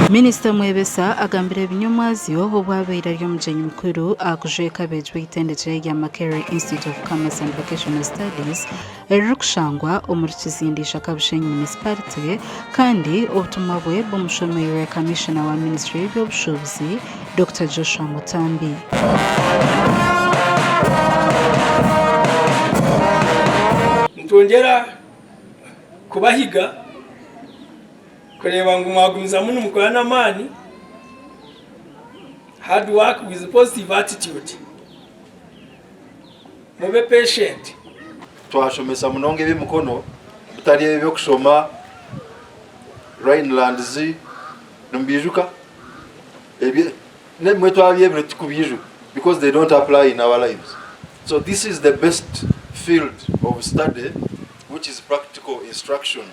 Minisita Mwebesa agambire ebi nyomwazyo obu abaire ari omugyenyi mukuru aha kujweka abeegi b'eitendekyero erya Makerere Institute of Commerce and Vocational Studies eririkushangwa omuri Kizindi Ishaka Bushenyi Municipality kandi obutumwa bwe bumushomeirwe Kamishona wa minisiture y'eby'obushuubuzi, Dokita Joshua Mutambi. Nitwongyera kubahiga kureeba ngu mwagumizamu nimukora n'amaani, hard work with positive attitude, mube patient. Twashomesa munonga eby'emikono bitari ebi eby'okushoma Rhinelands nimubiijuka? N'ebimwe twabyebire tikubiijuka because they don't apply in our lives. So this is the best field of study which is practical instruction.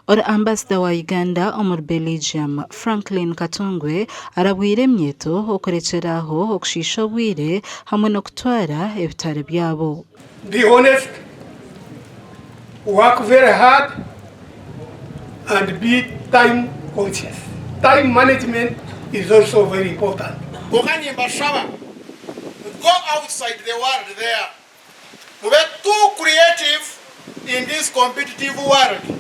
Ori Ambasada wa Uganda omuri Beligium, Franklin Katungwe arabwire emyeto okurekyera aho okushiisha obwire hamwe n'okutwara ebitari byabo. Be honest, work very hard and be time conscious. Time management is also very important. Kwonka nimbashaba go outside the world there mube too creative in this competitive world.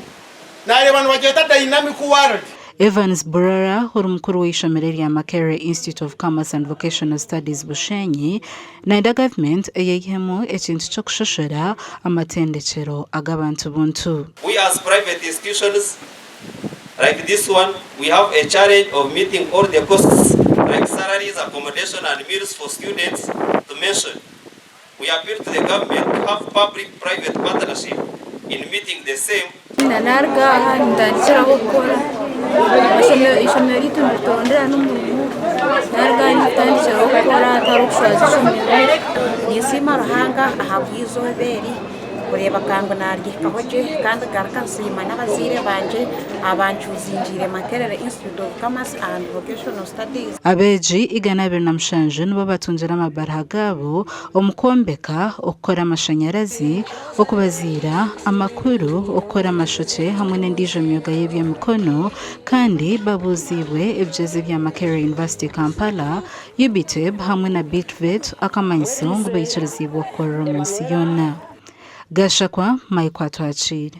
Nareeba nibagyeta dynamic world. Evans Burara ori mukuru w'eishomero erya Makerere Institute of Commerce and Vocational Studies Bushenyi nayenda gavumenti eyeihemu ekintu ky'okushoshora amatendekyero ag'abantu buntu. We as private institutions like this one, we have a challenge of meeting all the costs like salaries, accommodation and meals for students to mention. We appeal to the government to have public private partnership in meeting the same. Naruga aha nintandikiraho kukora, eishomero ryaitu niriturondera n'omurimo, naruga aha nintandikiraho kukora hatariho kushwaza eishomero. Ninsiima Ruhanga ahabw'eizooba eri kureebeka ngu naryehikaho gye kandi ngaruka nsiima n'abazaire bangye abancuzingiire Makerere Institute of Commerce and Vocational Studies. Abeegi 207 nibo batungire amabaruha gaabo omu kwombeka, okukora amashanyarazi, okubaziira, amakuru, okukora amashokye hamwe n'endiijo myooga y'eby'emikono kandi babuuziibwe ebigyezo ebya Makerere University Kampala, UBTEB hamwe na BITVET akamanyiso ngu baikiriziibwe okukorera omu nsi yoona. Gashakwa, Mike Atwakiire.